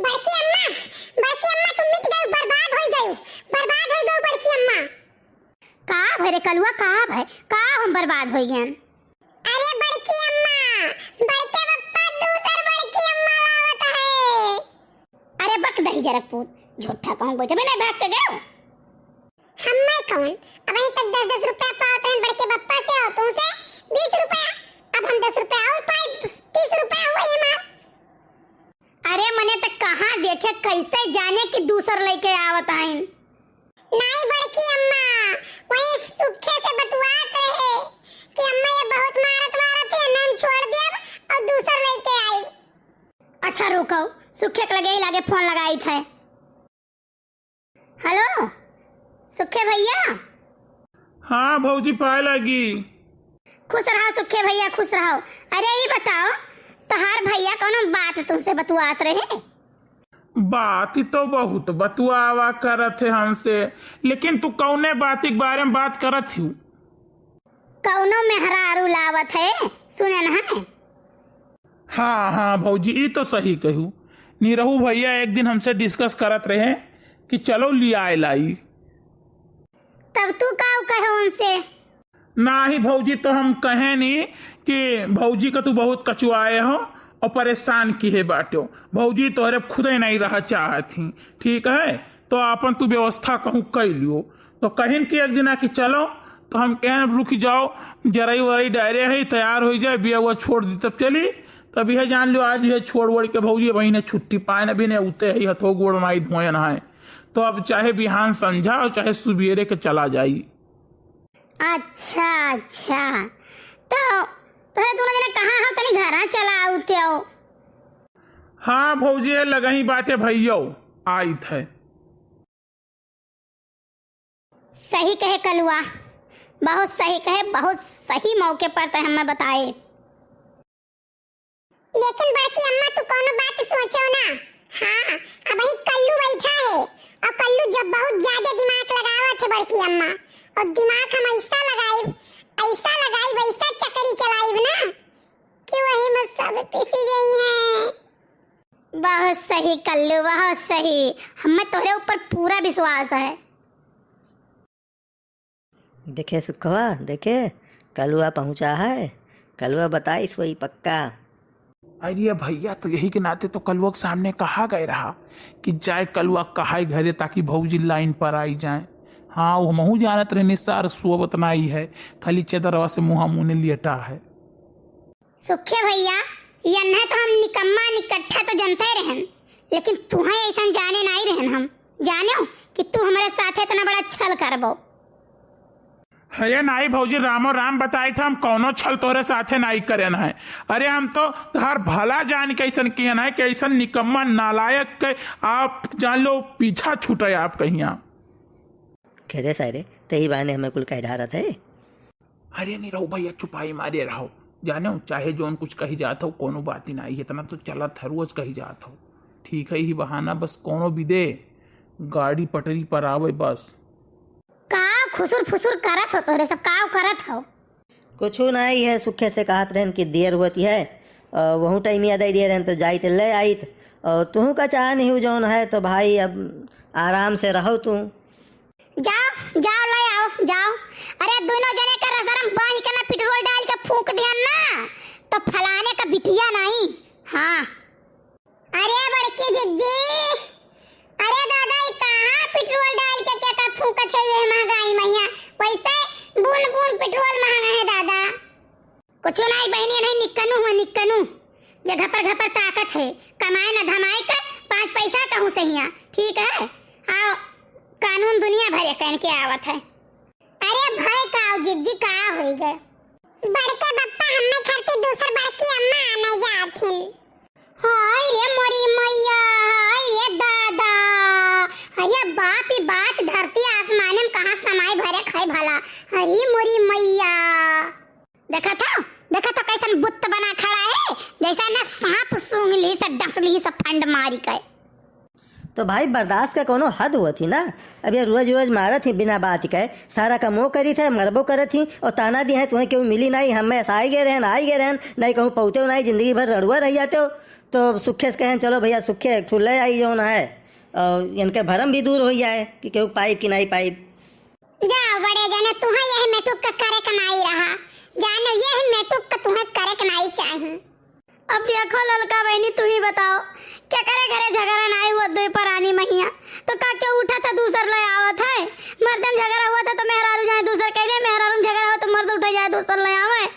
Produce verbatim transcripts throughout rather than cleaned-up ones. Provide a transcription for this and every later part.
बड़की अम्मा, बड़की अम्मा, तुम मिट गयो, बर्बाद होई गयो, बर्बाद होई गयो बड़की अम्मा। का भय रे कलुआ, का भय, का हम बर्बाद होई गयन? अरे बड़की अम्मा, बड़के बप्पा दूसर बड़की अम्मा लावत है। अरे बक दही जरक पूत, झूठा कहूँ बैठे, मैं नहीं भाग के गयो। हम नहीं कौन, अब अभी तक दस दस रुपया पावत रहन बड़के बप्पा से और तुमसे बीस रुपया, अब हम दस रुपया और पाई, तीस रुपया हुआ ये मार। अरे मने त कहाँ देखे, कैसे जाने कि दूसर लइके आवत आइन? नाई बड़की अम्मा, वही सुखे से बतुआत रहे कि अम्मा ये बहुत मारत मारत है, ना हम छोड़ देब और दूसर लइके आइब। अच्छा रुको, सुखे के लगे ही लागे फोन लगाई थे। हेलो सुखे भैया। हाँ भौजी, पाए लागी। खुश रहो सुखे भैया, खुश रहो। अरे ई बताओ, तोहार भैया कौनो बात तुमसे बतुआत रहे? बात तो बहुत बतुआवा करत है हमसे, लेकिन तू कौने बात के बारे में बात करत हूँ? कौनो मेहरारू लावत है, सुने न है। हाँ हाँ भौजी, ई तो सही कहू। निरहू भैया एक दिन हमसे डिस्कस करत रहे कि चलो लियाए लाई। तब तू का कहे उनसे? नाही भौजी, तो हम कहे नी कि भौजी का तू बहुत कचुआए हो और परेशान किहे बाट्यो। भौजी तोहरे खुदे नहीं रह चाहत ही, ठीक है, तो आपन तू व्यवस्था कहूँ कई लियो। तो कहिन कि एक दिन आके चलो, तो हम कहन अब रुक जाओ, जरई वरई डायरे है, तैयार हो जाए, बिया हुआ छोड़ दी तब चली। तब यह जान लियो आज यह छोड़ वोड़ के भौजी वहीं ने छुट्टी पाए न भी ने उते है, हथो गोड़ नाई धोए नहाए। तो अब चाहे बिहान संझा और चाहे सुबेरे के चला जाई। अच्छा अच्छा, तो तोहरे दोनों जने कहाँ हो? तनी घरा चला आउते हो। हाँ भौजी, ये लगही बाटे भैयो, आइत है। सही कहे कलुआ, बहुत सही कहे, बहुत सही मौके पर तै हमें बताए। लेकिन बड़की अम्मा, तू कौनो बात सोचो ना। हाँ, अबही कल्लू बैठा है और कल्लू जब बहुत ज्यादा दिमाग लगावत है बड़की अम्मा, और दिमाग हम ऐसा लगाइब, ऐसा लगाइब, ऐसा चकरी चलाइब ना कि वही में सब पिसी गई हैं। बहुत सही कल्लू, बहुत सही। हमें तोहरे ऊपर पूरा विश्वास है। देखे सुखवा, देखे, कलुआ पहुँचा है, कलुआ बताइस वही पक्का। अरे भैया, तो यही के नाते तो कलुआ के सामने कहा गए रहा कि जाए कलुआ कहाई घरे, ताकि भौजी लाइन पर आई जाए। हाँ, वो हमहू जानत रहनी, सार सोवत नाई है, खाली चदरवा से मुँहा मुँह लेटा है। सुखे भैया, यन्हे तो हम निकम्मा निकट्ठा तो जनते रहन, लेकिन तुहें ऐसन जाने नाई रहन हम। जानेउ कि तू हमरे साथे इतना बड़ा छल करबो। अरे नाई भौजी, रामो राम बताई था, हम कौनो छल तोरे साथे नाई करेन है। अरे हम तो तोहार भला जान के ऐसन कियन है कि ऐसन निकम्मा नालायक के आप जान लो पीछा छूटे आप कहिया। खेदे सारे, तेही बहाने हमें कुल कह ढारत है। अरे निरहू भैया, चुपाई मारे रहो। जानेउ, चाहे जौन कुछ कही जात हो, कौनो बात ही नाई, इतना तो चलत है, रोज कही जात हो। ठीक है, यही बहाना बस कौनो भी दे, गाड़ी पटरी पर आवे बस। का खुसुर फुसुर करत हो तोहरे सब, का करत हो? कुछु नाई है, सुखे से कहत रहन कि देर होती है, और वहू टाइम याद आई दे रहन तो जाइत ले आइत, और तुहू का चाह नहीं जौन है तो भाई अब आराम से रहो तू। जाओ, जाओ, ले आओ, जाओ। अरे, दोनों जने का रसरम बांध के ना पेट्रोल डाल के फूंक दिया ना, तो फलाने का बिटिया नहीं। हाँ। अरे, बड़की जिज्जी, अरे दादा, ये कहाँ पेट्रोल डाल के क्या का फूंकत है ये महंगाई मैया? वैसे बून बून पेट्रोल महंगा है दादा। कुछ नाई बहिनी, नहीं निक्कनू हुआ, निक्कनू। जे घपर घपर ताकत है, कमाए न धमाए के पाँच पैसा कहूँ से हिया, ठीक है? आओ, कानून दुनिया भर एकन के आवत है। अरे भय का, जिज्जी का होई गए? बड़के बप्पा हम्मे खातिर दूसर बड़की अम्मा आने जाथिन। हाय रे मोरी मैया, हाय रे दादा, अरे बाप, ई बात धरती आसमान में कहाँ समाए भरे खाए भला। अरे मोरी मैया। देखत हो, देखत हो कैसन बुत्त बना खड़ा है, जैसे न सांप सूंघ ली से, डस ली से फंड मारी के। तो भाई बर्दाश्त का कोनो हद हुआ थी ना। अब ये रोज रोज मारत ही बिना बात के, सारा कमो करी थे, मरबो करत ही और ताना दी है, तुम्हें क्यों मिली नहीं, हम में आई गए रहन, आई गए रहन, नहीं कहूँ पहुँचे नहीं, जिंदगी भर रड़ुआ रह जाते हो। तो सुखे से कहें, "चलो भइया, सुखे एक ठो ले आई जौन है, और इनके भरम भी दूर होइ जाए कि केहू पाइब कि नाहीं पाइब।" जा बड़े जने, तुहें यह मेटुक का करे का नाहीं रहा, जानो यह मेटुक का तुहें करे का नाहीं चाही। अब देखो ललका बहिनी, तुहीं बताओ, केकरे घरे झगड़ा नाहीं हुआ दुइ परानी महिया, तो का केहू उठत है दूसर ले आवत है? मर्दे में झगड़ा हुआ था तो मेहरारू जाए दूसर कह दे, मेहरारू में झगड़ा हुआ तो मर्द उठे जाए दूसर ले आवे।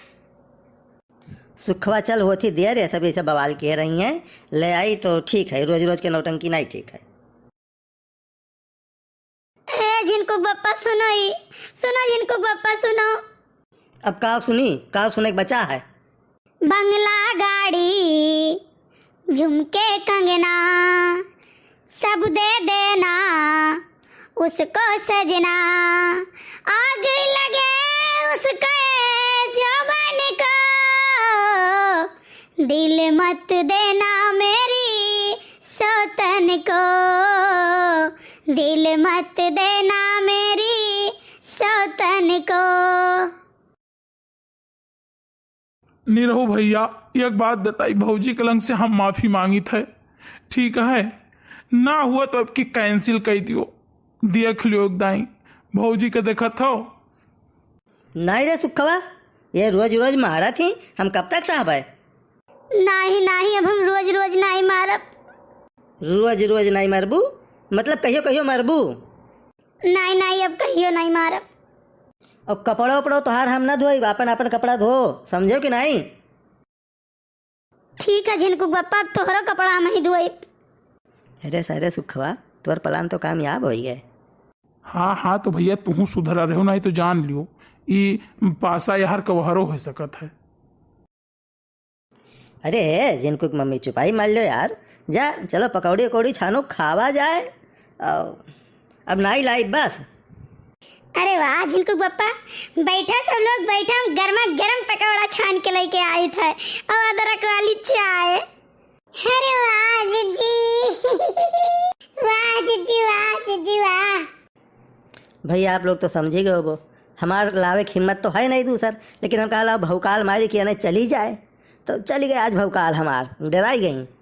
सुखवा चल होत ही देर है, सब ऐसे बवाल कह रही हैं, ले आई तो ठीक है, रोज रोज के नौटंकी नाहीं ठीक है। ए झिनकुक बप्पा सुनो ई, सुनो झिनकुक बप्पा सुनो। अब का सुनी, का सुने के बचा है? बंगला गाड़ी झुमके कंगना सब दे देना उसको सजना, आग लगे उसके जवान को, दिल मत देना मेरी सौतन को, दिल मत देना मेरी सौतन को। निरहू भइया, एक बात बताई, भौजी के लंग से हम माफी मांगित है, ठीक है? ना हुआ तो अब की cancel कइ दियो, देख लियो एक दाई, भौजी के देखत हो। नाहीं रे सुखवा, ये रोज रोज मारत ही, हम कब तक सहबै? नाहीं, नाहीं, अब हम रोज रोज नाहीं मारब। रोज रोज नाहीं मरबू? मतलब कहियो कहियो मरबू? नाहीं, नाहीं, अब कहियो नाहीं मारब। अब कपड़ो उपड़ो तोहार हम ना धोइब, आपन आपन कपड़ा धो, समझो कि नाहीं? ठीक है झिनकुक बप्पा, अब तोहरो कपड़ा हम ही धोइब। अरे सारे सुखवा, तोर plan तो कामयाब होइ गए। हाँ, हाँ, तो भइया तुहूँ सुधरा रहो, नाहीं तो जान लियो, ई पासा यार कवहरो होइ सकत है। अरे, झिनकुक मम्मी चुपाई मार लो यार। जा, चलो पकौड़ी उकौड़ी छानो, खावा जाए। अ, अब नाहीं लाइब बस। अरे वाह, झिनकुक बप्पा, बैठा सब लोग, बैठा, हम गर्मा गर्म पकौड़ा छान के लइके आइत है और अदरक वाली चाय। अरे वाह जिज्जी, वाह जिज्जी, वाह जिज्जी, वाह। भइया, आप लोग तो समझी गए होबो, हमार लावे के हिम्मत तो है नाहीं दूसर, लेकिन हम कहला भौकाल मारी कि एने चली जाए, तो चली गए आज भौकाल हमार, डराई गई।